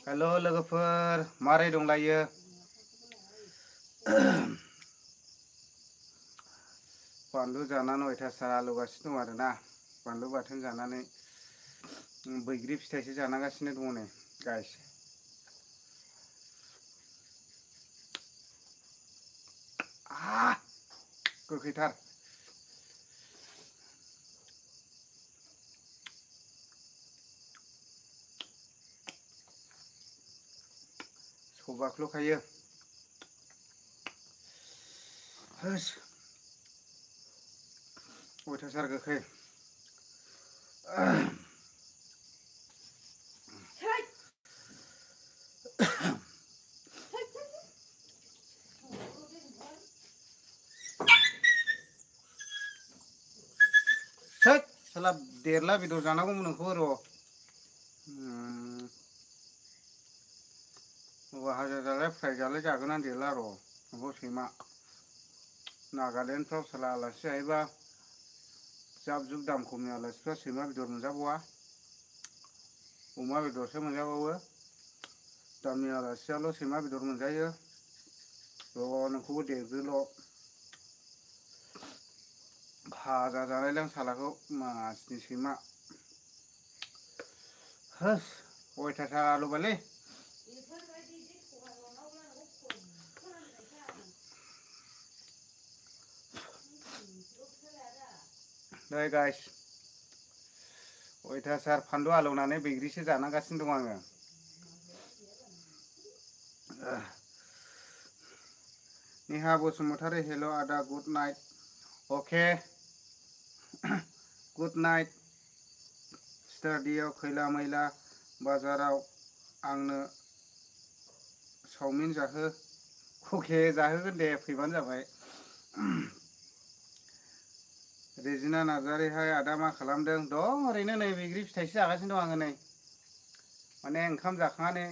Hello लोगोफोर मारै दंलायो बानलु जानानै अयथासार आलौगासिनो दं आरोना बानलु बाथोन जानानै बैग्रि फिथाइसो जानांगासिनो दङ नै गाइस गोखैथार सबाख्ल'खायो होस अयथासार गोखै थोद साला देरला बेदर जानांगौमोन नोंखौ र' भाजा जालाय फ्राय जालाय जागोन आं देरला र' नोंखौ सैमा नागालेण्डफ्राव साला आलासि जाहैबा जाब जुब दाम खमनि आलासिफ्रा सैमा बेदर मोनजाबावा अमा बेदरसो मोनजाबावो दामनि आलासियाल' सैमा बेदर मोनजायो र' नोंखौबो देरग्रोल' भाजा जानायलां सालाखौ मासनि सैमा होस अयथासार आलौबायलै नै गाइस अयथासार फानलु आलौनानै बैग्रिसो जानांगासिनो दं आङो नेहा बसुमतारी हेल' आदा गुड नाइट अके गुड नाइट स्टाडियाव खैला मैला बाजाराव आंनो चावमिन जाहो अके जाहोगोन दे फैबानो जाबाय रेजिना नार्जारी हाय आदा मा खालामदों दं ओरैनो नै बैग्रि फिथाइसो जागासिनो दं आङो नै माने ओंखाम जाखांनानै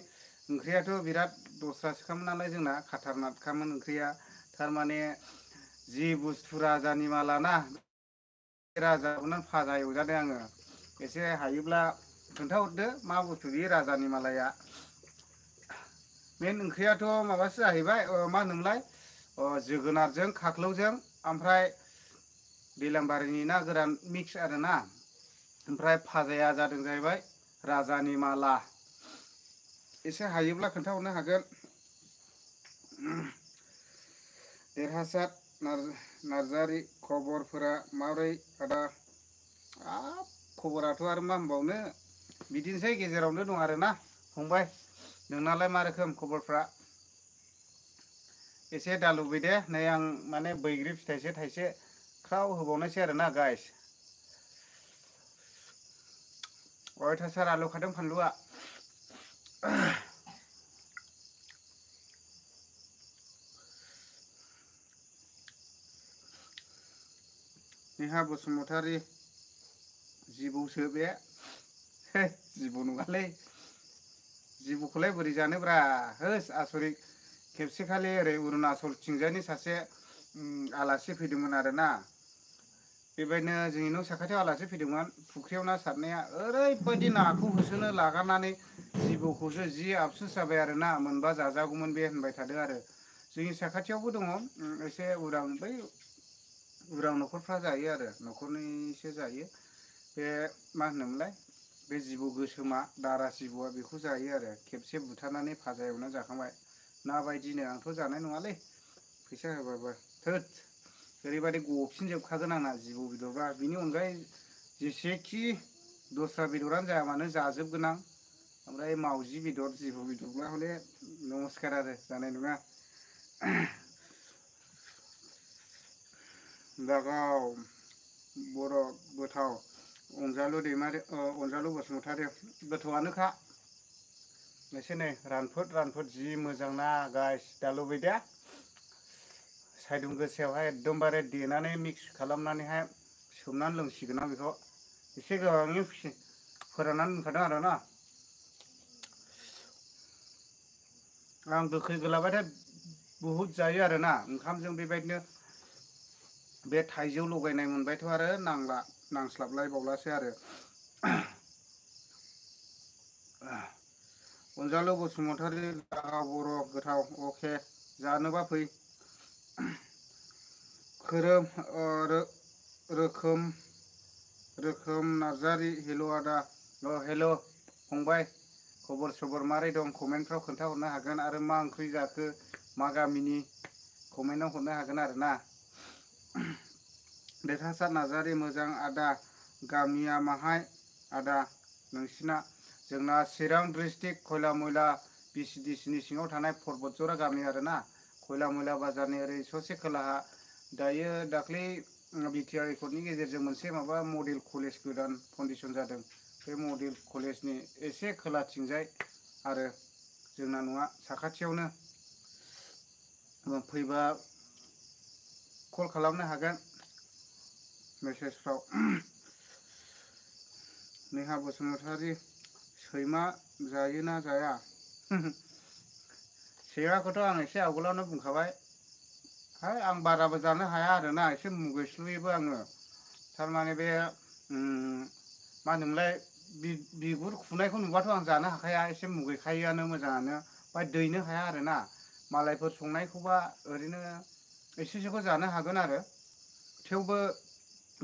ओंख्रियाथ' बिराद दस्रासोखामोन नालाय जोंना खाथारनाथखामोन ओंख्रिया थारमाने जि बुस्थु राजानि मालाना राजाखौनो फाजा एवजादों आङो एसे हायोब्ला खोन्थाहरदो मा बुस्थु बे राजानि मालाया मेन ओंख्रियाथ' माबासो जाहैबाय मा होनोमोनलाय जोगोनारजों खाख्लौजों ओमफ्राय दैलांबारिनि ना गोरान मिक्स आरोना ओमफ्राय फाजाया जादों जाहैबाय राजानि माला एसे हायोब्ला खोन्थाहरनो हागोन देरहासार नार्जारी खबरफोरा माब्रै आदा खबराथ' आरो मा होनबावनो बिदिनोसै गेजेरावनो दं आरोना फंबाय नोंनालाय मा रोखोम खबरफ्रा एसे दालुबै दे नै आं माने बैग्रि फिथाइसो थाइसे ख्राव होबावनायसै आरोना गाइस अयथासार आलौखादों फानलुआ नेहा बसुमतारी जिबौसो बे जिबौ नङालै जिबौखौलाय बोरै जानोब्रा होस आसरित खेबसेखालि ओरै अरुणाचलथिंजायनि सासे आलासि फैदोंमोन आरोना बेबायदिनो जोंनि न' साखाथियाव आलासि फैदोंमोन फुख्रियाव ना सारनाया ओरैबायदि नाखौ होसोनो लागारनानै जिबौखौसो जि आबसुस जाबाय आरोना मोनबा जाजागौमोन बे होनबाय थादों आरो जोंनि साखाथियावबो दङ एसे उरां बै उरां न'खरफ्रा जायो आरो न'खरनैसो जायो बे मा होनोमोनलाय बे जिबौ गोसोमा दारा जिबौआ बेखौ जायो आरो खेबसे बुथारनानै फाजा एवना जाखांबाय ना बायदिनो आंथ' जानाय नङालै फैसा होबाबो थोद ओरैबायदि गफिनजोबखागोन आंना जिबौ बेदरबा बिनि अनगायै जेसेखि दस्रा बेदरानो जाया मानो जाजोबगोन आं ओमफ्राय मावजि बेदर जिबौ बेदरब्ला हले नमस्कार आरो जानाय नङा दागाव बर' गोथाव अनजालु दैमारि अनजालु बसुमतारी गोथौआनोखा एसे नै रानफोद जि मोजां ना गाइस दा लुबैदो सायदुं गोसायावहाय एकदमबारे देनानै मिक्स खालामनानैहाय सोमनानै लोंसिगोन आं बेखौ एसे गोबाङैनो फोराननानै दोनखादों आरोना आं गोखै गोलाबाथाय बुहुद जायो आरोना ओंखामजों बेबायदिनो बे थाइजौ लगायनाय मोनबायथ' आरो नांला नांस्लाबलायबावलासो आरो अनजालु बसुमतारी बर' गोथाव अके जानोबा फै खोरोम रोखोम नार्जारि हेल' आदा हेल' फंबाय खबर सबर मारै दं कमेन्टफ्राव खोन्थाहरनो हागोन आरो मा ओंख्रि जाखो मा गामिनि कमेन्टआव हरनो हागोन आरो ना देरहासार नार्जारि मोजां आदा गामिया माहाय आदा नोंसिना जोंना चिरां डिस्ट्रिक्ट खयला मयला बिसिडिसिनि सिङाव थानाय पर्बतजरा गामि आरो ना खयला मयला बाजारनि ओरै ससे खोलाहा दायो दाख्लै बिटिआर रेकर्डनि गेजेरजों मोनसे माबा मडेल कलेज गोदान फाउन्डेसन जादों बे मडेल कलेजनि एसे खोलाथिंजाय आरो जोंना न'आ साखाथियावनो फैबा कल खालामनो हागोन मेसेजफ्राव नेहा बसुमतारी सैमा जायोना जाया सैमाखौथ' आं एसे आवगोलावनो बुंखाबाय है आं बाराबो जानो हाया आरोना एसे मुगैस्लुयोबो आङो थारमाने बे मा होनोमोनलाय बिगुर खुनायखौ नुबाथ' आं जानो हाखाया एसे मुगैखायोआनो मोजाङानो ओमफ्राय दैनो हाया आरोना मालायफोर संनायखौबा ओरैनो एसेसोखौ जानो हागोन आरो थेवबो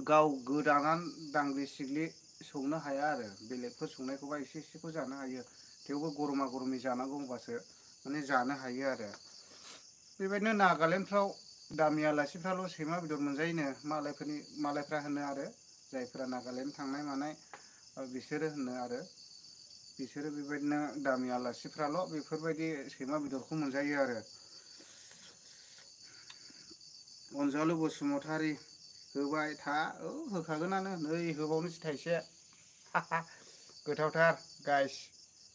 गाव गोदानानै दांग्लि सिग्लि संनो हाया आरो बेलेगफोर संनायखौबा एसे एसेखौ जानो हायो थेवबो गरमा गरमि जानांगौ होनबासो माने जानो हायो आरो बेबायदिनो नागालेण्डफ्राव दामि आलासिफ्राल' सैमा बेदर मोनजायोनो मालायफ्रा होनो आरो जायफोरा नागालेण्ड थांनाय मानाय बिसोरो होनो आरो बिसोरो बेबायदिनो दामि आलासिफ्राल' बेफोरबायदि सैमा बेदरखौ मोनजायो आरो अनजालु बसुमतारी होबाय था होखागोनानो नै होबावनोसै थाइसे गोथावथार गाइस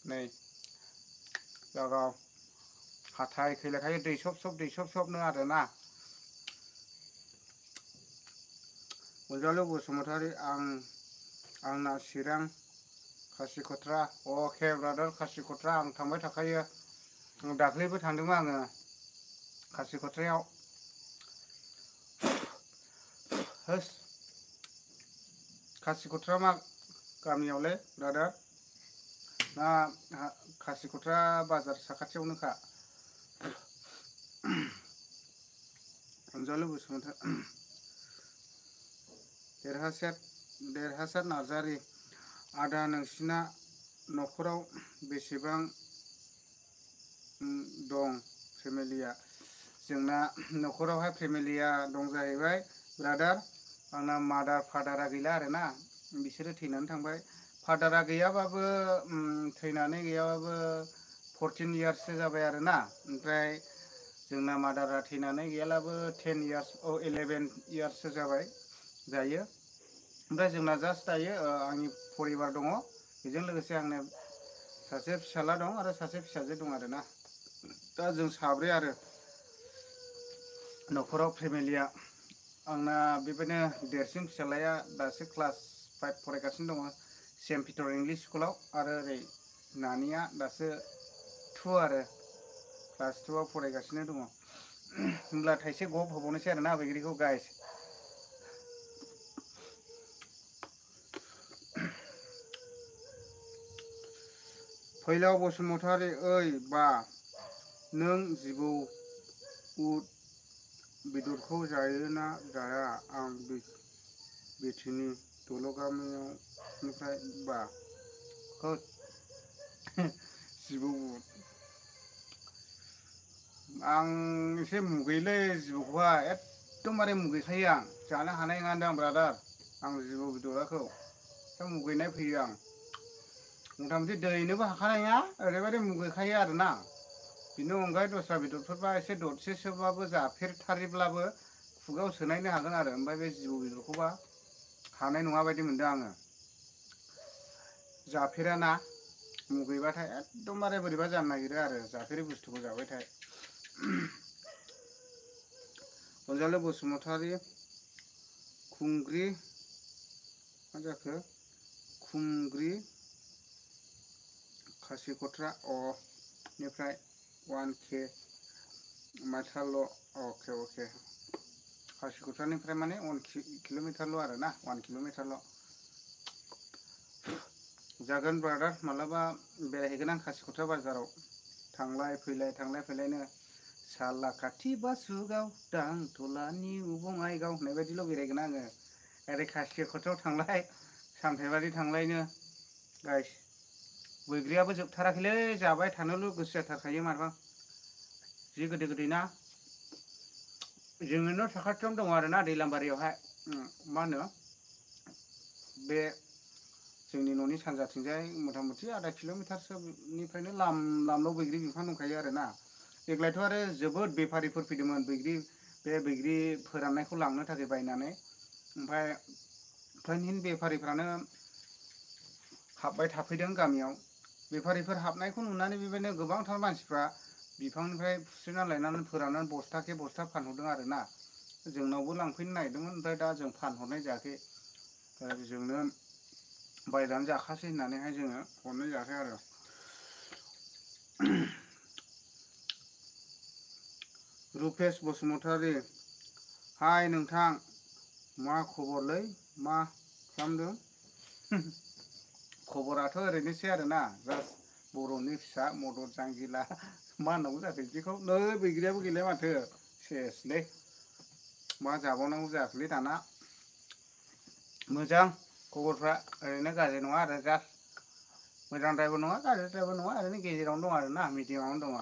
नै जागाव हाथाय खैलाखायो दै सब सबनो आरोना अनजालु बसुमतारी आंना चिरां खासिखत्रा अके ब्रादार खासिखत्रा आं थांबाय थाखायो दाख्लैबो थांदोंमोन आङो खासिखत्रायाव होस खासिखत्रा मा गामियावलै ब्रादार ना खासिखत्रा बाजार साखाथियावनोखा अनजालु बसुमतारी देरहासार नार्जारि आदा नोंसिना न'खराव बेसेबां दं फेमिलिया जोंना न'खरावहाय फेमिलिया दं जाहैबाय ब्रादार आंना मादार फादारा गैला आरोना बिसोरो थैनानै थांबाय फादारा गैयाबाबो थैनानै गैयाबाबो 14 इयार्ससो जाबाय आरोना ओमफ्राय जोंना मादारा थैनानै गैयालाबो 10 इयार्स 11 इयार्ससो जाबाय जायो ओमफ्राय जोंना जास्ट दायो आंनि परिबार दङ बेजों लोगोसे आंनो सासे फिसाला दं आरो सासे फिसाजो दं आरोना दा जों साब्रै आरो न'खराव फेमिलिया आंना बेबायदिनो देरसिन फिसालाया दासो क्लास 5 फरायगासिनो दङ सेन्ट पिटार इंलिश स्कुलाव आरो ओरै नानिया दासो 2 आरो क्लास 2आव फरायगासिनो दङ होमब्ला थाइसे गब होबावनोसै आरोना बैग्रिखौ गाइस फैलाव बसुमतारी ओइ बा नों जिबौ उद बेदरखौ जायोना जाया आं बेथिनि दलगामिनिफ्राय बा जिबौ उद आं एसे मुगैलै जिबौखौहाय एकदमबारे मुगैखायो आं जानो हानाय नङा होनदों आं ब्रादार आं जिबौ बेदराखौ एसे मुगैनाय फैयो आं मथा मथि दैनोबो हाखानाय नङा ओरैबायदि मुगैखायो आरोना बिनि अनगायै दस्रा बेदरफोरबा एसे दरसेसोबाबो जाफेरथारिब्लाबो खुगायाव सोनायनो हागोन आरो ओमफ्राय बे जिबौ बेदरखौबा हानाय नङा बायदि मोनदों आङो जाफेराना मुगैबाथाय एकदमबारे बोरैबा जानो नागिरो आरो जाफेरै बुस्थुखौ जाबायथाय अनजालु बसुमतारी खुंग्रि मा जाखो खुंग्रि खासिखत्रा निफ्राय 1K माइथाल' अके खासिखत्रानिफ्राय माने 1 किल'मिटारल' आरोना 1 किल'मिटारल' जागोन ब्रादार मालाबा बेरायहैगोन आं कासिकत्रा बाजाराव थांलाय फैलायनो सालाकाथि बासुगाव दांथलानि बङाइगाव होननाय बायदिल' बेरायगोन आङो ओरै कासिकत्रायाव थांलाय सामथाइबारि थांलायनो गाइस बैग्रियाबो जोबथाराखैलै जाबाय थानोल' गोसो जाथारखायो मारबा जि गोदै गोदै ना जोंनि न' साखाथियावनो दङ आरोना दैलामबारियावहाय मा होनो बे जोंनि न'नि सानजाथिंजाय मथा मथि आधा किल'मिटारसोनिफ्रायनो लामल' बैग्रि बिफां दंखायो आरोना देग्लायथ' आरो जोबोद बेफारिफोर फैदोंमोन बैग्रि फोराननायखौ लांनो थाखाय बायनानै ओमफ्राय फ्रायनो बेफारिफ्रानो हाबबाय थाफैदों गामियाव बेफारिफोर हाबनायखौ नुनानै बेबायदिनो गोबांथार मानसिफ्रा बिफांनिफ्राय फुस्रिना लायनानै फोराननानै बस्थाखे बस्था फानहरदों आरोना जोंनावबो लांफैनो नागिरदोंमोन ओमफ्राय दा जों फानहरनाय जायाखै जोंनो बायनानै जाखासै होननानैहाय जोङो हरनाय जायाखै आरो रुपेश बसुमतारी हाय नोंथां मा खबरलै मा खालामदों खबराथ' ओरैनोसै आरोना जास्ट बर'नि फिसा मदर जांगिला मा होननांगौ जाखो बिदिखौ नै बैग्रियाबो गैलाया माथो सेसलै मा जाबावनांगौ जाखोलै दाना मोजां खबरफ्रा ओरैनो गाज्रि नङा आरो जास्ट मोजांद्रायबो नङा गाज्रिद्रायबो नङा ओरैनो गेजेरावनो दं आरोना मिडियामावनो दङ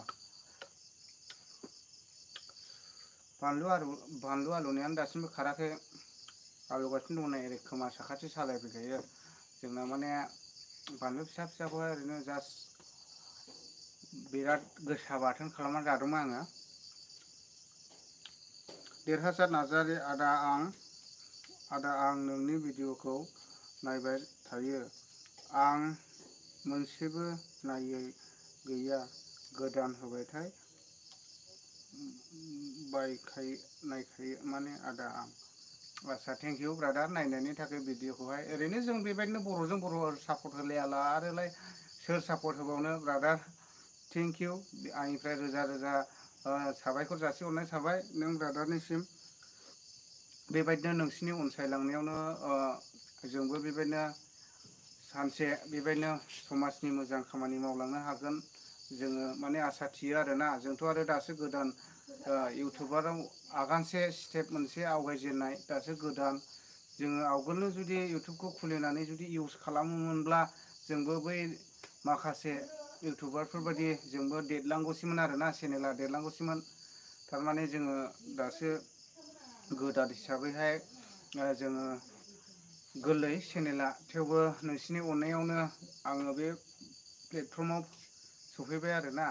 बानलु आलुनियानो दासिमबो खाराखै आलुगासिनो दं नै ओरै खोमा साखाथि सालायबाय थायो जोंना माने बानलु फिसा फिसाखौहाय ओरैनो जास्ट बिराद गोसा बाथोन खालामना जादोंमोन आङो देरहासार नार्जारि आदा आं नोंनि भिडिअखौ नायबाय थायो आं मोनसेबो नायै गैया गोदान होबाथाय नायखायो माने आदा आं आदसा थेंक इउ ब्रादार नायनायनि थाखाय भिडिअखौहाय ओरैनो जों बेबायदिनो बर'जों बर' सापर्ट होलायाला आरोलाय सोर सापर्ट होबावनो ब्रादार थेंक इउ आंनिफ्राय रोजा रोजा साबायखर जासिहरनाय थाबाय नों ब्रादारनिसिम बेबायदिनो नोंसिनि अनसायलांनायावनो जोंबो बेबायदिनो सानसे बेबायदिनो समाजनि मोजां खामानि मावलांनो हागोन जोङो माने आसा थियो आरोना जोंथ' आरो दासो गोदान इउटुबाराव आगानसे स्टेप मोनसे आवगायजेननाय दासो गोदान जोङो आवगोलनो जुदि इउटुबखौ खुलिनानै जुदि इउस खालामोमोनब्ला जोंबो बै माखासे इउटुबारफोर बायदि जोंबो देरलांगौसैमोन आरोना चेनेला देरलांगौसैमोन थारमाने जोङो दासो गोदान हिसाबैहाय जोङो गोरलै चेनेला थेवबो नोंसिनि अननायावनो आङो बे प्लेटफर्माव सफैबाय आरोना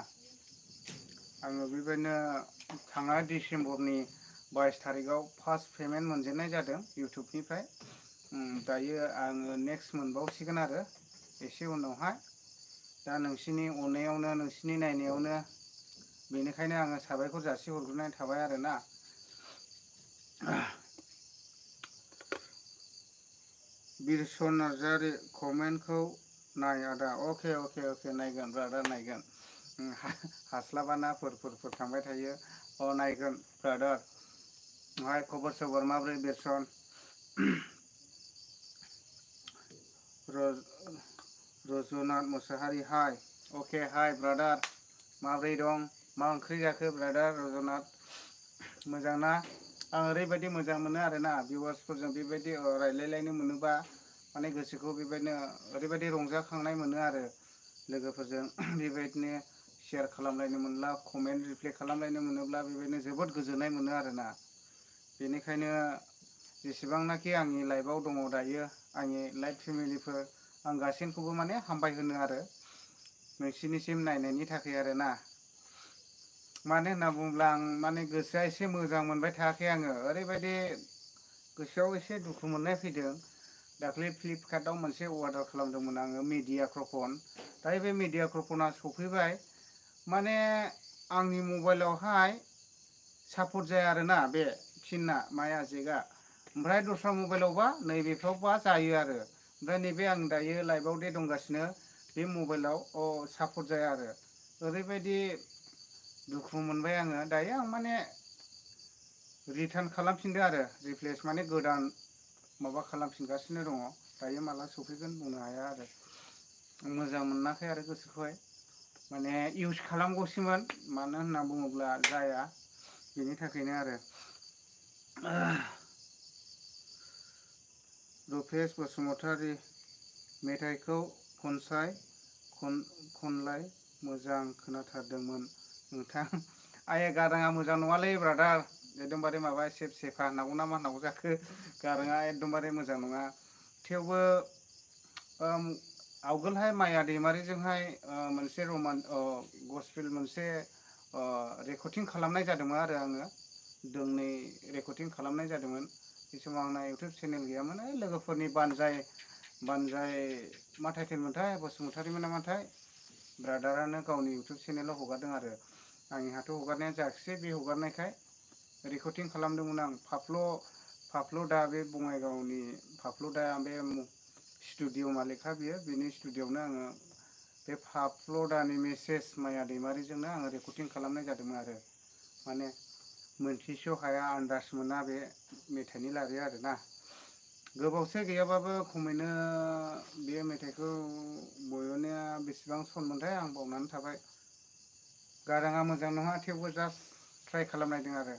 आङो बेबायदिनो थांनाय डिसेम्बरनि 22 थारिखआव फार्स्ट पेमेन्ट मोनजेननाय जादों इउटुबनिफ्राय दायो आङो नेक्स्ट मोनबावसिगोन आरो एसे उनावहाय दा नोंसिनि अननायावनो नोंसिनि नायनायावनो बेनिखायनो आङो साबायखर जासिहरग्रोनाय थाबाय आरोना बिरसन नार्जारि कमेन्टखौ नाय आदा अके नायगोन ब्रादार नायगोन हास्लाबाना फोर थांबाय थायो नायगोन ब्रादार हाय खबर सबर माब्रै बिरसन रजुनाथ मुसाहारि हाय अके हाय ब्रादार माब्रै दं मा ओंख्रि जाखो ब्रादार रजुनाथ मोजां ना आं ओरैबायदि मोजां मोनो आरोना भिउवार्सफोरजों बेबायदि रायलायलायनो मोनोबा माने गोसोखौ बेबायदिनो ओरैबायदि रंजाखांनाय मोनो आरो लोगोफोरजों बेबायदिनो शेयार खालामलायनो मोनब्ला कमेन्ट रिप्लाइ खालामलायनो मोनोब्ला बेबायदिनो जोबोद गोजोननाय मोनो आरोना बेनिखायनो जेसेबांनाखि आंनि लाइफआव दङ दायो आंनि लाइफ फेमिलिफोर आं गासैखौबो माने हामबाय होनो आरो नोंसिनिसिम नायनायनि थाखाय आरोना मानो होनना बुङोब्ला आं माने गोसोआ एसे मोजां मोनबाय थायाखै आङो ओरैबायदि गोसोआव एसे दुखु मोननाय फैदों दाख्लै फ्लिपकार्टआव मोनसे अर्डार खालामदोंमोन आङो मिडियाक्रफन दायो बे मिडियाक्रफना सफैबाय माने आंनि मबाइलावहाय सापर्ट जाया आरोना बे पिनआ माया जेकआ ओमफ्राय दस्रा मबाइलावबा नैबेफ्रावबा जायो आरो ओमफ्राय नैबे आं दायो लाइभआव दे दंगासिनो बे मबाइलाव सापर्ट जाया आरो ओरैबायदि दुखु मोनबाय आङो दायो आं माने रिटार्न खालामफिनदो आरो रिप्लेस माने गोदान माबा खालामफिनगासिनो दङ दायो माला सफैगोन बुंनो हाया आरो मोजां मोनाखै आरो गोसोखौहाय माने इउस खालामगौसोमोन मानो होनना बुङोब्ला जाया बेनि थाखायनो आरो रुपेश बसुमतारी मेथाइखौ खनलाय मोजां खोनाथारदोंमोन नोंथां आइया गाराङा मोजां नङालै ब्रादार एकदमबारे माबा सेफा होननांगौ ना मा होननांगौ जाखो गाराङा एकदमबारे मोजां नङा थेवबो आवगोलहाय माया दैमारिजोंहाय मोनसे गस्पेल मोनसे रेकर्डिं खालामनाय जादोंमोन आरो आङो दोंनै रेकर्डिं खालामनाय जादोंमोन बे समाव आंना इउटुब चेनेल गैयामोन लोगोफोरनि बानजाय मा टाइटेलमोनथाय बसुमतारीमोन नामाथाय ब्रादारानो गावनि इउटुब चेनेलाव हगारदों आरो आंनि हाथ हगारनाया जायाखिसै बे हगारनायखाय रेकर्डिं खालामदोंमोन आं फाफ्ल' दा बे बङाइगावनि फाफ्ल' दा बे स्टुडिअ मालिकखा बियो बेनि स्टुडिअआवनो आङो बे फाफ्ल'दानि मेसेज माया दैमारिजोंनो आङो रेकर्डिं खालामनाय जादोंमोन आरो माने मोनथिस' हाया आन्दाज मोना बे मेथाइनि लारि आरोना गोबावसो गैयाबाबो खमैनो बे मेथाइखौ बय'नाया बेसेबां सन मोनथाय आं बावनानै थाबाय गाराङा मोजां नङा थेवबो जास्ट ट्राइ खालामनायदों आरो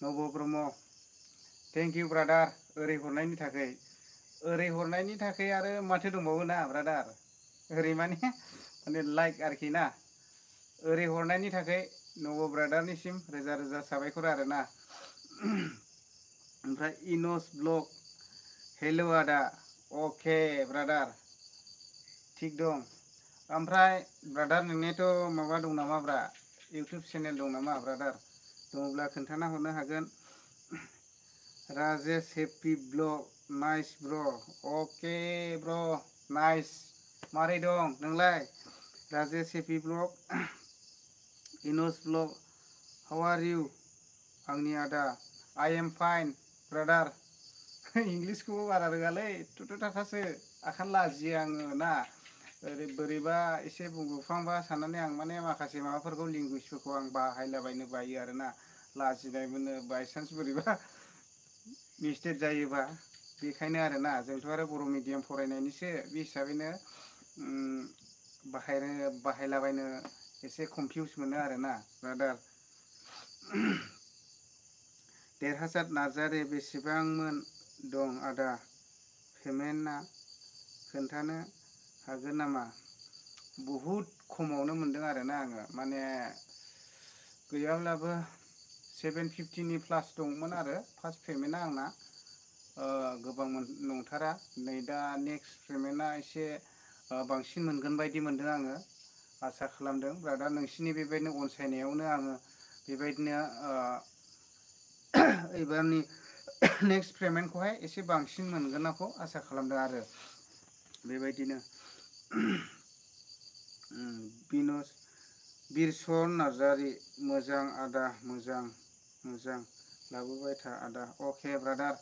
नब ब्रह्म थेंक इउ ब्रादार ओरै हरनायनि थाखाय आरो माथो दंबावो ना ब्रादार ओरै माने लाइक आरोखि ना ओरै हरनायनि थाखाय नब ब्रादारनिसिम रोजा रोजा साबायखर आरोना ओमफ्राय इनस ब्लग हेल' आदा अके ब्रादार थिग दं ओमफ्राय ब्रादार नोंनियाथ' माबा दं नामाब्रा इउटुब चेनेल दं नामा ब्रादार दङब्ला खोन्थाना हरनो हागोन राजेश हेपि ब्लग नाइस ब्र' अके ब्र' नाइस मारै दं नोंलाय राजेश हेपि ब्लग इनस ब्लग हाउ आर इउ आंनि आदा आइ एम फाइन ब्रादार इंलिसखौबो बारा रोङालै थुथु थाथासो आखानो लाजियो आङो ना ओरै बोरैबा एसे बुंबोफ्लांबा साननानै आं माने माखासे माबाफोरखौ लेंगुवेजफोरखौ आं बाहायलाबायनो बायो आरोना लाजिनाय मोनो बायसान्स बोरैबा मिस्टेक जायोबा बेखायनो आरोना जोंथ' आरो बर' मिडियाम फरायनायनिसो बे हिसाबैनो बाहायलाबायनो एसे कनफिउस मोनो आरोना ब्रादार देरहासात नार्जारि बेसेबांमोन दं आदा पेमेन्टआ खोन्थानो हागोन नामा बहुद खमावनो मोनदों आरोना आङो माने गैयाब्लाबो 750नि प्लास दंमोन आरो फार्स्ट पेमेन्टआ आंना गोबां नंथारा नै दा नेक्स्ट पेमेन्टआ एसे बांसिन मोनगोन बायदि मोनदों आङो आसा खालामदों ब्रादार नोंसिनि बेबायदिनो अनसायनायावनो आङो बेबायदिनो एबारनि नेक्स्ट पेमेन्टखौहाय एसे बांसिन मोनगोनखौ आसा खालामदों आरो बेबायदिनो बिरसन नार्जारि मोजां आदा मोजां लाबोबाय था आदा अके ब्रादार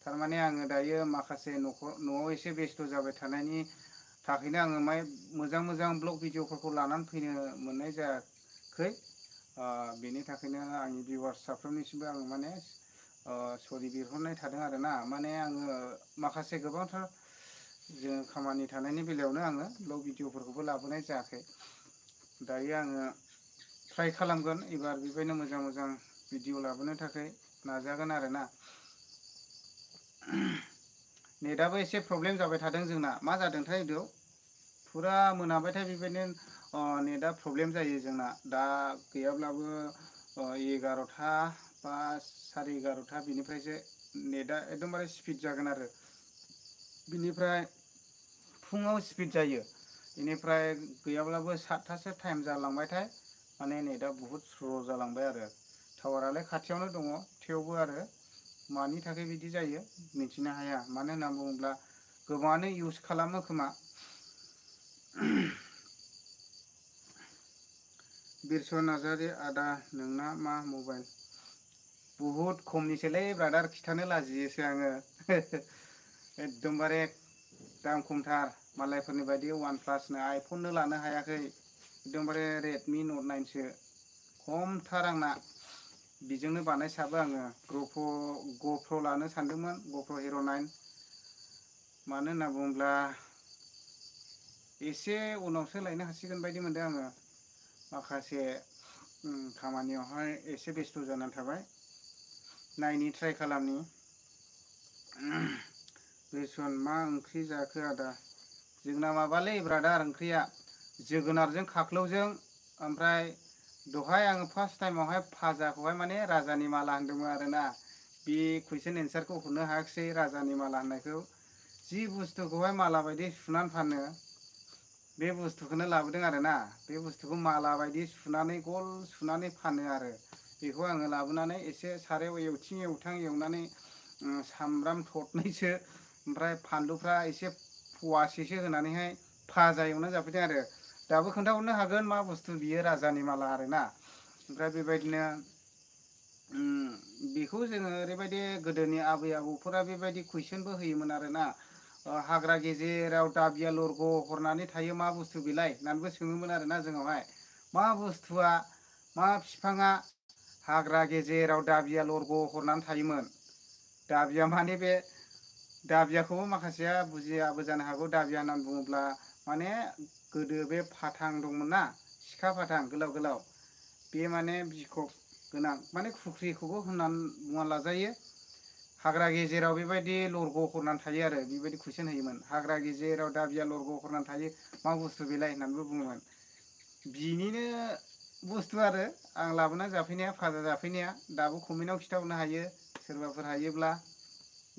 थारमाने आङो दायो माखासे न'आव एसे बेस्थ' जाबाय थानायनि थाखायनो आङो मोजां ब्लग भिडिअफोरखौ लानानै फैनो मोननाय जायाखै बेनि थाखायनो आंनि भिउवार्स साफ्रोमनिसिमबो आङो माने सरि बिहरनाय थादों आरोना माने आङो माखासे गोबांथार जों खामानि थानायनि बेलायावनो आङो ब्लग भिडिअफोरखौबो लाबोनाय जायाखै दायो आङो ट्राइ खालामगोन एबार बेबायदिनो मोजां भिडिअ लाबोनो थाखाय नाजागोन आरोना नेटआबो एसे प्रब्लेम जाबाय थादों जोंना मा जादोंथाय बेयाव फुरा मोनाबाथाय बेबायदिनो नेटआ प्रब्लेम जायो जोंना दा गैयाब्लाबो 11टा बा 11:30 बिनिफ्रायसो नेटआ एकदमबारे स्पिड जागोन आरो बिनिफ्राय फुङाव स्पिड जायो बेनिफ्राय गैयाब्लाबो 7टासो टाइम जालांबायथाय माने नेटआ बुहुद स्ल' जालांबाय आरो टावारालाय खाथियावनो दङ थेवबो आरो मानि थाखाय बिदि जायो मिथिनो हाया मानो होनना बुङोब्ला गोबाङानो इउज खालामो खोमा बिरसन नार्जारि आदा नोंना मा मबाइल बुहुद खमनिसोलै ब्रादार खिथानो लाजियोसो आङो एकदमबारे दाम खमथार मालायफोरनि बायदि वान प्लासनो आइफननो लानो हायाखै एकदमबारे रेडमि नट 9सो खमथार आंना बेजोंनो बानायसाबो आङो गप्र लानो सानदोंमोन गप्र हिर' 9 मानो होनना बुङोब्ला एसे उनावसो लायनो हासिगोन बायदि मोनदों आङो माखासे खामानियावहाय एसे बेस्थ' जानानै थाबाय नायनि ट्राइ खालामनि बेसन मा ओंख्रि जाखो आदा जोंना माबालै ब्रादार ओंख्रिया जोगोनारजों खाख्लौजों ओमफ्राय दहाय आङो फार्स्ट टाइमावहाय फाजाखौहाय माने राजानि माला होनदोंमोन आरोना बे कुइसन एन्सारखौ हरनो हायाखिसै राजानि माला होननायखौ जि बुस्थुखौहाय माला बायदि सुनानै फानो बे बुस्थुखौनो लाबोदों आरोना बे बुस्थुखौ माला बायदि सुनानै गल सुनानै फानो आरो बेखौ आङो लाबोनानै एसे सारायाव एवथिं एवथां एवनानै सामब्राम थरनैसो ओमफ्राय फानलुफ्रा एसे फवासेसो होनानैहाय फाजा एवनानै जाफैदों आरो दाबो खोन्थाहरनो हागोन मा बुस्थु बियो राजानि माला आरोना ओमफ्राय बेबायदिनो बेखौ जोङो ओरैबायदि गोदोनि आबै आबौफोरा बेबायदि कुइसनबो होयोमोन आरोना हाग्रा गेजेराव दाबिया लरग' हरनानै थायो मा बुस्थु बेलाय होननानैबो सोङोमोन आरोना जोंनावहाय मा बुस्थुआ मा बिफाङा हाग्रा गेजेराव दाबिया लरग' हरनानै थायोमोन दाबिया माने बे दाबियाखौबो माखासेया बुजियाबो जानो हागौ दाबिया होननानै बुङोब्ला माने गोदो बे फाथां दंमोन ना सिखा फाथां गोलाव गोलाव बे माने बिखब गोनां माने खुख्रिखौबो होननानै बुंना लाजायो हाग्रा गेजेराव बेबायदि लरग' हरनानै थायो आरो बेबायदि कुइसन होयोमोन हाग्रा गेजेराव दाबिया लरग' हरनानै थायो मा बुस्थु बेलाय होननानैबो बुङोमोन बिनिनो बुस्थु आरो आं लाबोनानै जाफैनाया फाजा जाफैनाया दाबो कमेन्टआव खिन्थाहरनो हायो सोरबाफोर हायोब्ला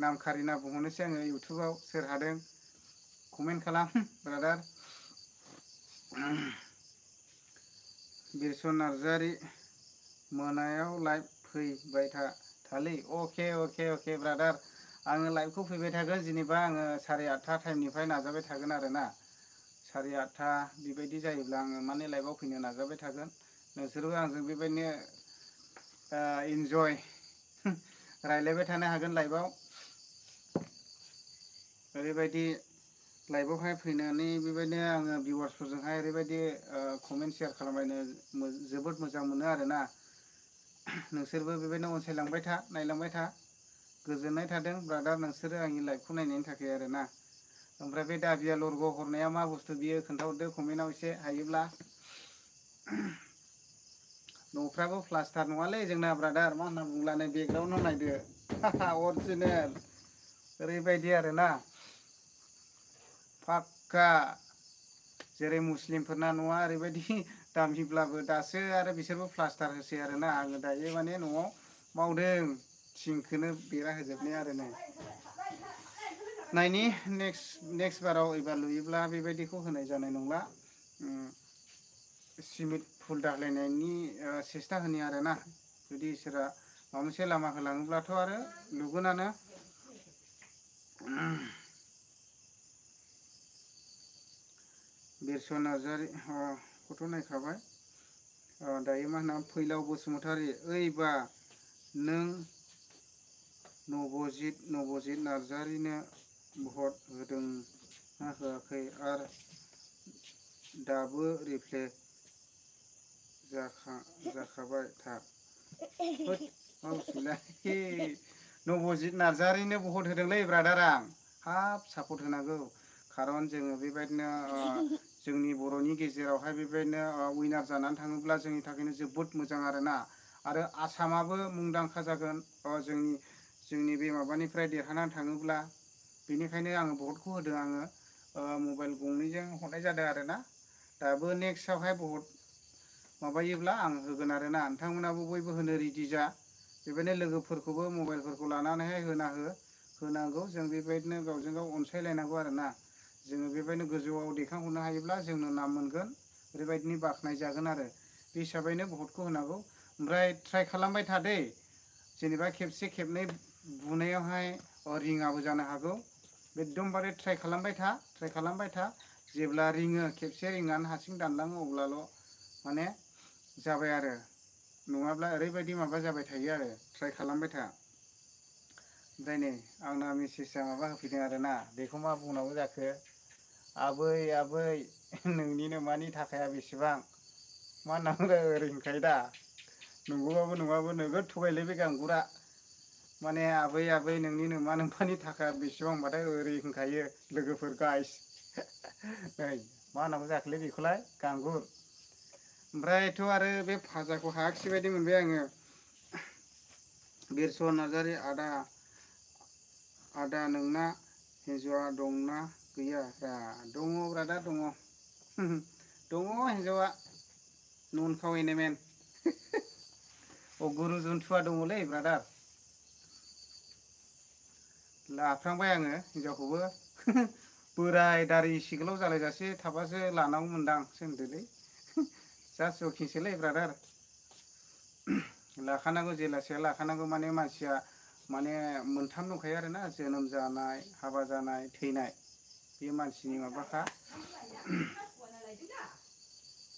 नाम खारिना बुंहरनोसै आङो इउटुबाव सोर हादों कमेन्ट खालाम ब्रादार बिरसन नार्जारि मोनायाव लाइभ फैबाय थालै अके अके अके ब्रादार आङो लाइभखौ फैबाय थागोन जेनेबा आङो 8:30 टाइमनिफ्राय नाजाबाय थागोन आरोना 8:30 बेबायदि जायोब्ला आङो माने लाइभआव फैनो नाजाबाय थागोन नोंसोरबो आंजों बेबायदिनो इन्जय रायलायबाय थानो हागोन लाइभआव ओरैबायदि लाइभआवहाय फैनानै बेबायदिनो आङो भिउवार्सफोरजोंहाय ओरैबायदि कमेन्ट शेयार खालामलायनो जोबोद मोजां मोनो आरोना नोंसोरबो बेबायदिनो अनसायलांबाय था नायलांबाय था गोजोननाय थादों ब्रादार नोंसोरो आंनि लाइभखौ नायनायनि थाखाय आरोना ओमफ्राय बे दाबिया लरग' हरनाया मा बुस्थु बियो खोन्थाहरदो कमेन्टआव एसे हायोब्ला न'फ्राबो प्लास्टार नङालै जोंना ब्रादार मा होनना बुंब्लानो बेकग्राउन्डआव नायदो अरिजिनेल ओरैबायदि आरोना पाक्का जेरै मुस्लिमफोरना न'आ ओरैबायदि दामिब्लाबो दासो आरो बिसोरबो प्लास्टार होसै आरोना आङो दायो माने न'आव मावदों थिंखौनो बेरा होजोबनाय आरो नायनि नेक्स्ट बाराव एबार लुयोब्ला बेबायदिखौ होनाय जानाय नंला सिमेन्ट फुल दालायनायनि सेस्था होनि आरोना जुदि इसोरा माबा मोनसे लामा होलाङोब्लाथ' आरो लुगोनानो बिरसन नार्जारि फट' नायखाबाय दायो मा होनो फैलाव बसुमतारी ओइबा नों नबजित नार्जारिनो भट होदोंना होआखै आरो दाबो रिप्ले जाखाबाय था नबजित नार्जारिनो भट होदोंलै ब्रादार आं हाब सापर्ट होनांगौ खारन जोङो बेबायदिनो जोंनि बर'नि गेजेरावहाय बेबायदिनो उइनार जानानै थाङोब्ला जोंनि थाखायनो जोबोद मोजां आरोना आरो आसामाबो मुंदांखा जागोन जोंनि बे माबानिफ्राय देरहानानै थाङोब्ला बेनिखायनो आङो भटखौ होदों आङो मबाइल गंनैजों हरनाय जादों आरोना दाबो नेक्स्टआवहाय भट माबायोब्ला आं होगोन आरोना नोंथांमोनाबो बयबो होनो रेडि जा बेबायदिनो लोगोफोरखौबो मबाइलफोरखौ लानानैहाय होनांगौ जों बेबायदिनो गावजों गाव अनसायलायनांगौ आरोना जोङो बेबायदिनो गोजौआव दैखांहरनो हायोब्ला जोंनो नाम मोनगोन ओरैबायदिनो बाख्नाय जागोन आरो बे हिसाबैनो भटखौ होनांगौ ओमफ्राय ट्राइ खालामबाय थादै जेनेबा खेबसे खेबनै बुनायावहाय रिङाबो जानो हागौ एकदमबारे ट्राइ खालामबाय था जेब्ला रिङो खेबसे रिंनानै हारसिं दानलाङो अब्लाल' माने जाबाय आरो नङाब्ला ओरैबायदि माबा जाबाय थायो आरो ट्राइ खालामबाय था ओमफ्राय नै आंना मेसेजआ माबा होफैदों आरोना बेखौ मा बुंनांगौ जाखो आबै नोंनि नोमानि थाखाया बेसेबां मा होननांगौ ओरै होनखायो दा नंगौबाबो नङाबो नोगोद थगायलै बे गांगुरा माने आबै आबै नोंनि नोमा नोम्फानि थाखा बेसेबांबाथाय ओरै होनखायो लोगोफोर गाइस नै मा होनांगौ जाखोलै बेखौलाय गांगुर ओमफ्रायथ' आरो बे भाजाखौ हायाखिसै बायदि मोनबाय आङो बिरसन नार्जारि आदा नोंना हिन्जावा दंना गैया रा दङ ब्रादार दङ दङ हिन्जावा नन खावैनायमेन अ गुरु जुन्थुवा दङलै ब्रादार लाफ्लांबाय आङो हिनजावखौबो बोराय दारि इसे गोलाव जालायजासे थाबासो लानांगौमोनदांसो होनदोलै जास्ट जकिंसोलै ब्रादार लाखानांगौ जेलासे लाखानांगौ माने मानसिया माने मोनथाम दंखायो आरोना जोनोम जानाय हाबा जानाय थैनाय बे मानसिनि माबाखा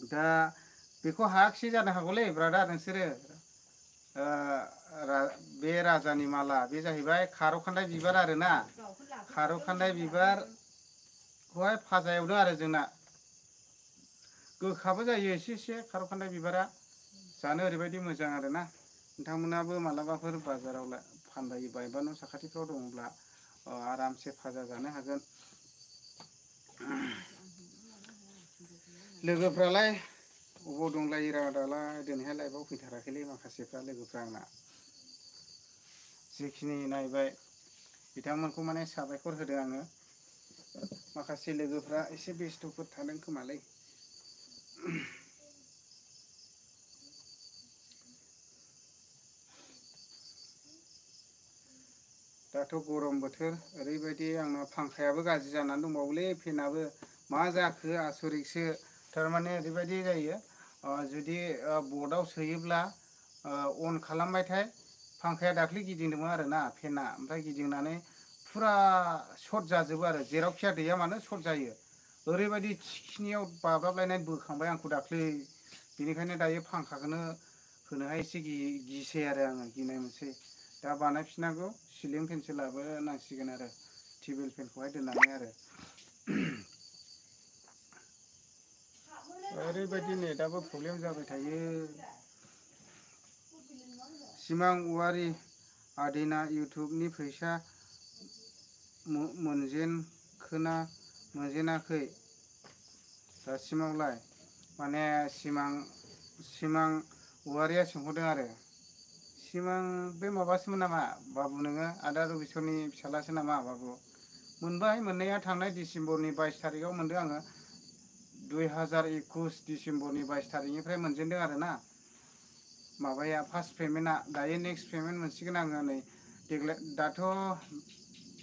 दा बेखौ हायाखिसै जानो हागौलै ब्रादार नोंसोरो बे राजानि माला बे जाहैबाय खारौ खान्दाय बिबार आरोना खारौ खान्दाय बिबारखौहाय फाजा एवदों आरो जोंना गोखाबो जायो एसे एसे खारौ खान्दाय बिबारा जानो ओरैबायदि मोजां आरोना नोंथांमोनाबो मालाबाफोर बाजाराव फानबायोबा एबा न' साखाथिफ्राव दङब्ला आरामसे फाजा जानो हागोन लोगोफ्रालाय अबाव दंलायोरा दालाय दिनैहाय लाइफआव फैथाराखैलै माखासेफ्रा लोगोफ्रा आंना जिखिनि नायबाय बिथांमोनखौ माने साबायखर होदों आङो माखासे लोगोफ्रा एसे बेस्थ'फोर थादों खोमालै दाथ' गरम बोथोर ओरैबायदि आंना फांखायाबो गाज्रि जानानै दंबावोलै फेनाबो मा जाखो आसरितसो थारमाने ओरैबायदि जायो जुदि बर्डआव सोयोब्ला अन खालामबायथाय फांखाया दाख्लै गिदिंदोंमोन आरोना फेना ओमफ्राय गिदिंनानै फुरा सर्ट जाजोबो आरो जेरावखिया दैया मानो सर्ट जायो ओरैबायदि थिखिनियाव बाब्राबलायनाय बोखांबाय आंखौ दाख्लै बेनिखायनो दायो फांखाखौनो होनोहाय एसे गिसै आरो आङो गिनाय मोनसै दा बानायफिननांगौ सिलिं फेनसो लाबोनांसिगोन आरो टेबोल फेनखौहाय दोननानै आरो ओरैबायदि नेटआबो प्रब्लेम जाबाय थायो सिमां औवारि आदैना इउटुबनि फैसा मोनजेनाखै दासिमावलाय माने सिमां औवारिया सोंहरदों आरो सिमां बे माबासोमोन नामा बाबु नोङो आदा रबिसरनि फिसाज्लासो नामा बाबु मोनबाय मोननाया थांनाय डिसेम्बरनि 22 थारिखआव मोनदों आङो 2021 डिसेम्बरनि 22 थारिखनिफ्राय मोनजेनदों आरोना माबाया फार्स्ट पेमेन्टआ दायो नेक्स्ट पेमेन्ट मोनसिगोन आङो नै देग्लाय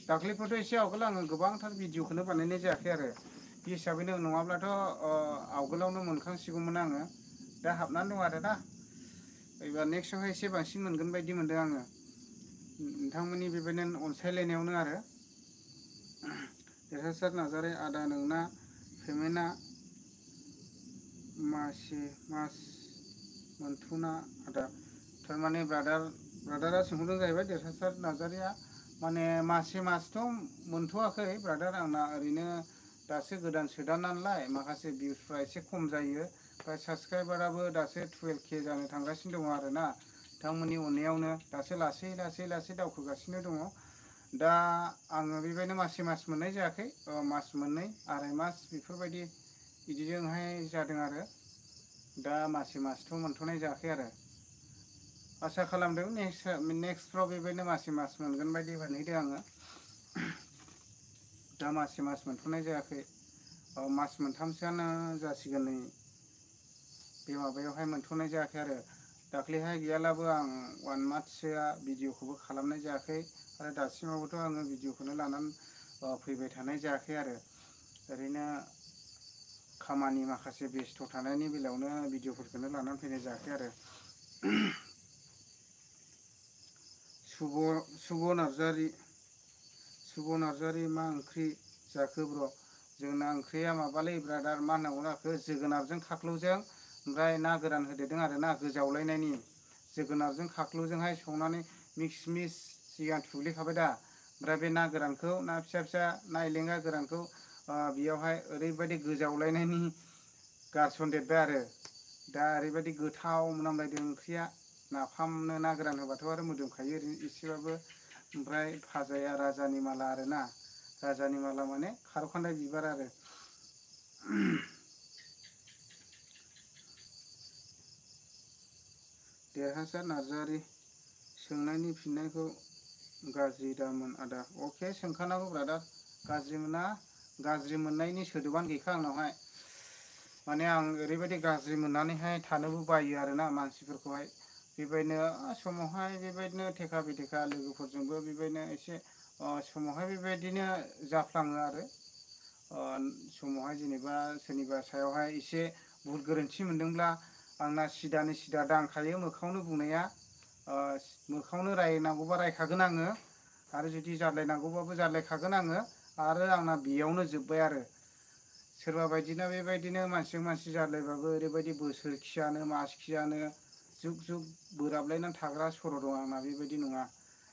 दाख्लैफोरथ' एसे आवगोल आङो गोबांथार भिडिअखौनो बानायनाय जायाखै आरो बे हिसाबैनो नङाब्लाथ' आवगोलावनो मोनखांसिगौमोन आङो दा हाबनानै दं आरो दा एबार नेक्स्टआवहाय एसे बांसिन मोनगोन बायदि मोनदों आङो नोंथांमोननि बेबायदिनो अनसायलायनायावनो आरो देरहासार नार्जारि आदा नोंना पेमेन्टआ मास मोनथ'ना आदा थारमाने ब्रादारा सोंहरदों जाहैबाय देरहासार नार्जारिया माने मासथ' मोनथ'वाखै ब्रादार आंना ओरैनो दासो गोदान सोदान नालाय माखासे भिउसफ्रा एसे खम जायो ओमफ्राय साबसक्राइबाराबो दासो 12K जानो थांगासिनो दङ आरोना नोंथांमोननि अननायावनो दासो लासै दावखोगासिनो दङ दा आङो बेबायदिनो मास मोननाय जायाखै मास मोननै आराय मास बेफोरबायदि बिदिजोंहाय जादों आरो दा मासथ' मोनथ'नाय जायाखै आरो आसा खालामदों नेक्स्टफ्राव बेबायदिनो मास मोनगोन बायदि मोनहैदों आङो दा मास मोनथ'नाय जायाखै मास मोनथामसोआनो जासिगोन नै बे माबायावहाय मोनथ'नाय जायाखै आरो दाख्लैहाय गैयालाबो आं 1 मान्थसोआ भिडिअखौबो खालामनाय जायाखै आरो दासिमावबोथ' आङो भिडिअखौनो लानानै फैबाय थानाय जायाखै आरो ओरैनो खामानि माखासे बेस्थ' थानायनि बेलायावनो भिडिअफोरखौनो लानानै फैनाय जायाखै आरो शुभ नार्जारि मा ओंख्रि जाखो ब्र' जोंना ओंख्रिया माबालै ब्रादार मा होननांगौ जाखो जोगोनारजों खाख्लौजों ओमफ्राय ना गोरान होदेरदों आरो ना गोजावलायनायनि जोगोनारजों खाख्लौजोंहाय संनानै मिक्स सिगां थुग्लिखाबाय दा ओमफ्राय बे ना गोरानखौ ना फिसा ना एलेंगा गोरानखौ बेयावहाय ओरैबायदि गोजावलायनायनि गारसनदेरबाय आरो दा ओरैबायदि गोथाव मोनामलायदों ओंख्रिया नाफामनो ना गोरान होबाथ' आरो मोदोमखायो एसेबाबो। ओमफ्राय भाजाया राजानि माला आरोना, राजानि माला माने खारौ खान्दाय बिबार आरो। देरहासार नार्जारि सोंनायनि फिननायखौ गाज्रि दामोन आदा। अके, सोंखानांगौ ब्रादार, गाज्रि मोना। गाज्रि मोननायनि सोदोबानो गैखा आंनावहाय। माने आं ओरैबायदि गाज्रि मोननानैहाय थानोबो बायो आरोना मानसिफोरखौहाय। बेबायदिनो समावहाय बेबायदिनो थेखा बेथेखा लोगोफोरजोंबो बेबायदिनो एसे समावहाय बेबायदिनो जाफ्लाङो आरो। समावहाय जेनेबा सोरनिबा सायावहाय एसे भुल गोरोन्थि मोनदोंब्ला आंना सिदानो सिदा दांखायो मोखाङावनो बुंनाया। मोखाङावनो रायनांगौबा रायखागोन आङो, आरो जुदि जाद्लायनांगौबाबो जाद्लायखागोन आङो, आरो आंना बेयावनो जोब्बाय आरो। सोरबा बायदिना बेबायदिनो मानसिजों मानसि जाद्लायबाबो ओरैबायदि बोसोर खियानो मास खियानो जुग जुग बोराबलायनानै थाग्रा सर' दं आंना। बेबायदि नङा।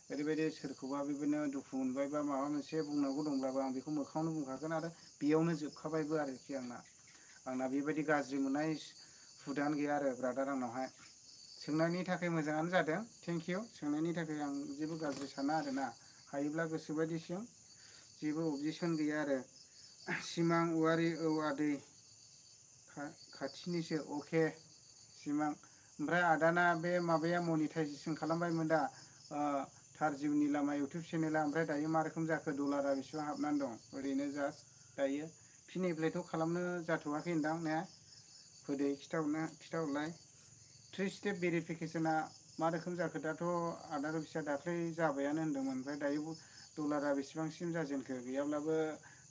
ओरैबायदि सोरखौबा बेबायदिनो दुखु मोनबाय बा माबा मोनसे बुंनांगौ दंब्लाबो आं बेखौ मोखाङावनो बुंखागोन, आरो बेयावनो जोबखाबायबो आरोखि आंना बेबायदि गाज्रि मोननाय हुदायानो गैया आरो ब्रादार आंनावहाय। सोंनायनि थाखाय मोजाङानो जादों, थेंक इउ। सोंनायनि थाखाय आं जेबो गाज्रि साना आरोना। हायोब्ला गोसोबायदि सों, जेबो अबजेक्सन गैया आरो। सिमां औवारि, औ आदै खाथिनिसो। अके सिमां। ओमफ्राय आदाना बे माबाया मनिटाइजेसन खालामबायमोन दा, थार जिउनि लामा इउटुब चेनेला? ओमफ्राय दायो मा रोखोम जाखो? डलारा बेसेबां हाबनानै दं ओरैनो जास्ट दायो? फिन एप्लाइथ' खालामनो जाथ'वाखै होनदां ने? होदो खिथाहरलाय। 3 स्टेप भेरिफिकेसना मा रोखोम जाखो? दाथ' आदा रबिसा दाख्लै जाबायानो होन्दोंमोन। ओमफ्राय दायो डलारा बेसेबांसिम जाजेनखो? गैयाब्लाबो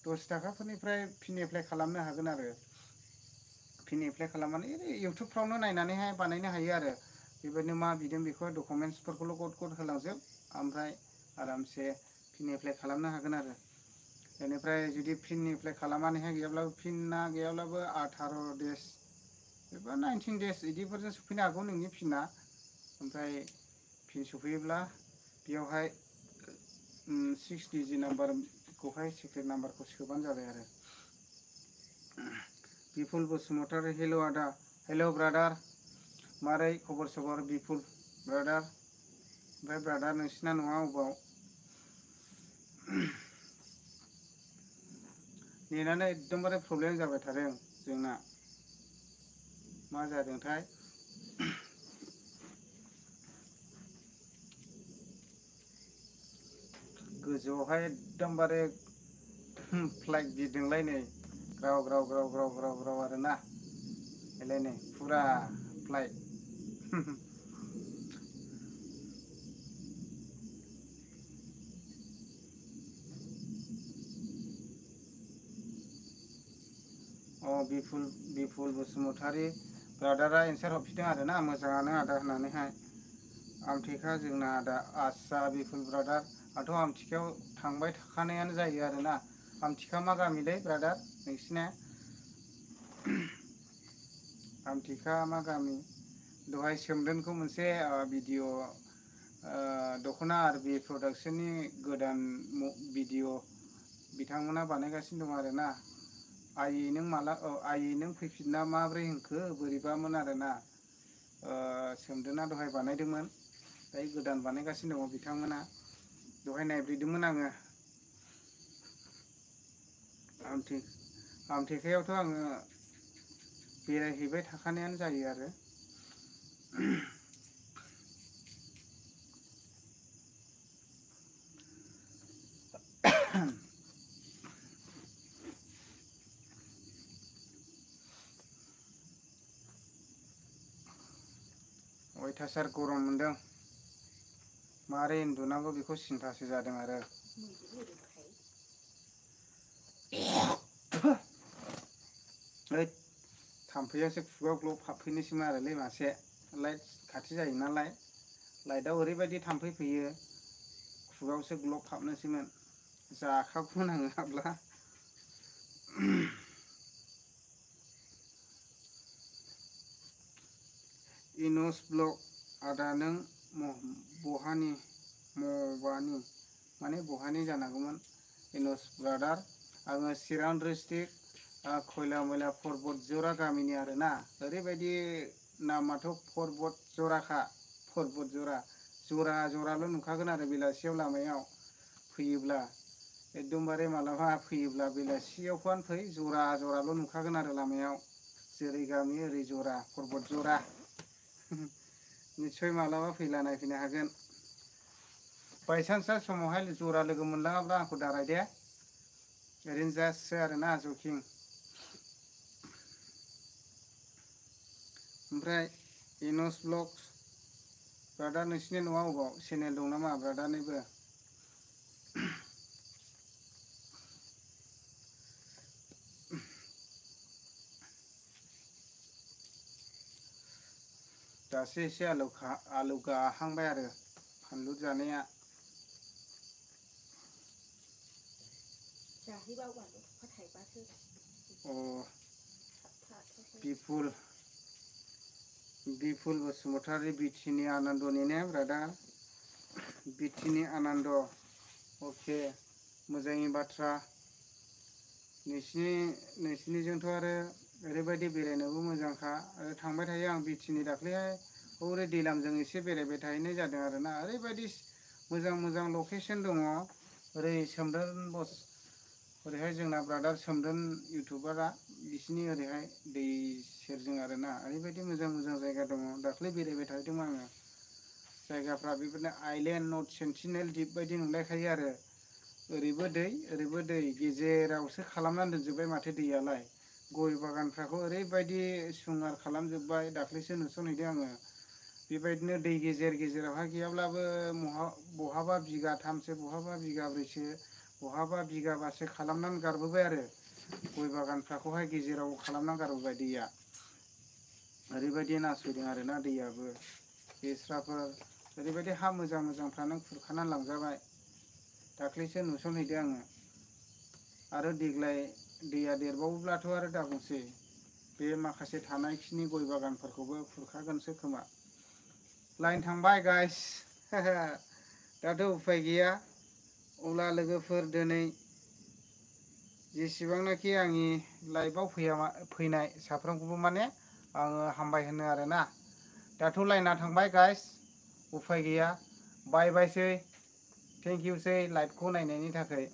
10 थाखाफोरनिफ्राय फिन एप्लाइ खालामनो हागोन आरो। फिन एप्लाइ खालामनानै इउटुबफ्रावनो नायनानैहाय बानायनो हायो आरो। बेबायदिनो मा बिदों बेखौ डकुमेन्टसफोरखौल' गद गद होलांजोब, ओमफ्राय आरामसे फिन एप्लाइ खालामनो हागोन आरो। बेनिफ्राय जुदि फिन एप्लाइ खालामनानैहाय गैयाब्लाबो, फिनआ गैयाब्लाबो 18 देस एबा 19 देस बिदिफोरजों सफैनो हागौ नोंनि फिनआ। ओमफ्राय फिन सफैयोब्ला बेयावहाय 6 डिजिट नाम्बारखौहाय, सिक्रेट नाम्बारखौ सोबानो जाबाय आरो। बिपुल बसुमतारी, हेल' आदा। हेल' ब्रादार। मारै खबर सबर बिपुल ब्रादार? ओमफ्राय ब्रादार नोंसिना न'आ अबाव? नेटानो एकदमबारे प्रब्लेम जाबाय थादों जोंना। मा जादोंथाय? गोजौआवहाय एकदमबारे फ्लाइट बिरदोंलाय नै, ग्राव ग्राव ग्राव ग्राव ग्राव ग्राव आरोना। बेलाय नै फुरा फ्लाइट। बिपुल बसुमतारी ब्रादारा एन्सार हरफिनदों आरोना, मोजाङानो आदा होननानैहाय। आमथेखा जोंना आदा। आस्सा बिपुल ब्रादार, आंथ' आमथिखायाव थांबाय थाखानायानो जायो आरोना। आमथिखा मा गामिलै ब्रादार नोंसिना? आमथिखा मा गामि? दहाय सोमदोनखौ मोनसे भिडिअ' दख'ना आरबि प्रडाक्सननि गोदान भिडिअ' बिथांमोना बानायगासिनो दं आरोना। आयै नों माला आयै नों फैफिनना माब्रै होनखो बोरैबामोन आरोना। सोमदोना दहाय बानायदोंमोन, दायो गोदान बानायगासिनो दङ बिथांमोना। दहाय नायब्रेदोंमोन आङो। आमथेखायावथ' आङो बेरायहैबाय थाखानायानो जायो आरो। अयथासार गरम मोनदों। मारै उन्दुनांगौ बेखौ सिन्थासो जादों आरो। ओइद थाम्फैयासो खुगायाव ग्लब हाबफैनोसैमोन आरोलै मासे। लाइट खाथि जायो नालाय, लाइटआव ओरैबायदि थाम्फै फैयो, खुगायावसो ग्लब हाबनोसैमोन। जाखागौमोन आङो हाबला। इनस ब्लग, आदा नों बहानि मबानि माने बहानि जानांगौमोन? इनस ब्रादार, आङो चिरां डिस्ट्रिक्ट खयला मयला पर्बत जरा गामिनि आरोना। ओरैबायदि नामाथ' पर्बत जराखा, परबत जरा जराल' नुखागोन आरो बेलासियाव लामायाव फैयोब्ला एकदमबारे मालाबा फैयोब्ला बेलासियाव फन फै जराल' नुखागोन आरो लामायाव जेरै गामि ओरै जरा परबत जरा निस्सय मालाबा फैला नायफैनो हागोन बायसान्स समावहाय जरा लोगो मोनलाङाब्ला आंखौ दाराय दे ओरैनो जास्टसो आरोना जकिं ओमफ्राय इनस ब्लग्स ब्रादार नोंसिनि न'आ अबाव चेनेल दं नामा ब्रादारनिबो दासो एसे आलौ गाहांबाय आरो फानलु जानाया बिपुल बसुमतारी बिटिनि आनन्दनि ने ब्रादार बिटिनि आनन्द अके मोजांनि बाथ्रा नोंसिनिजोंथ' आरो ओरैबायदि बेरायनोबो मोजांखा आरो थांबाय थायो आं बिटिनि दाख्लैहाय हरै दैलामजों एसे बेरायबाय थाहैनाय जादों आरोना ओरैबायदि मोजां लकेसन दङ ओरै सोमदोन बस ओरैहाय जोंना ब्रादार सोमदोन इउटुबारा बिसिनि ओरैहाय दै सेरजों आरोना ओरैबायदि मोजां जायगा दङ दाख्लै बेरायबाय थादोंमोन आङो जायगाफ्रा बेबायदिनो आइलेण्ड नर्थ सेन्टिनेल दिप बायदि नुलायखायो आरो ओरैबो दै गेजेरावसो खालामनानै दोनजोब्बाय माथो दैयालाय गय बागानफ्राखौ ओरैबायदि सुंगार खालामजोब्बाय दाख्लैसो नुसनहैदों आङो बेबायदिनो दै गेजेरावहाय गैयाब्लाबो बहाबा बिगाथामसो बहाबा बिगाब्रैसो बहाबा बिगाबासो खालामनानै गारबोबाय आरो गय बागानफ्राखौहाय गेजेराव खालामनानै गारबोबाय दैया ओरैबायदि नासयदों आरोना दैयाबो बेस्राफोर ओरैबायदि हा मोजांफ्रानो खुरखानानै लांजाबाय दाख्लैसो नुसनहैदों आङो आरो देग्लाय दैया देरबावोब्लाथ' आरो दाबुंसै बे माखासे थानायखिनि गय बागानफोरखौबो खुरखागोनसो खोमा लाइन थांबाय गाइस दाथ' उफाय गैया अब्ला लोगोफोर दिनै जेसेबांनाखि आंनि लाइफआव फैनाय साफ्रोमखौबो माने आङो हामबाय होनो आरोना दाथ' लाइना थांबाय गाइस उफाय गैया बाय बायसै थेंक इउसै लाइभखौ नायनायनि थाखाय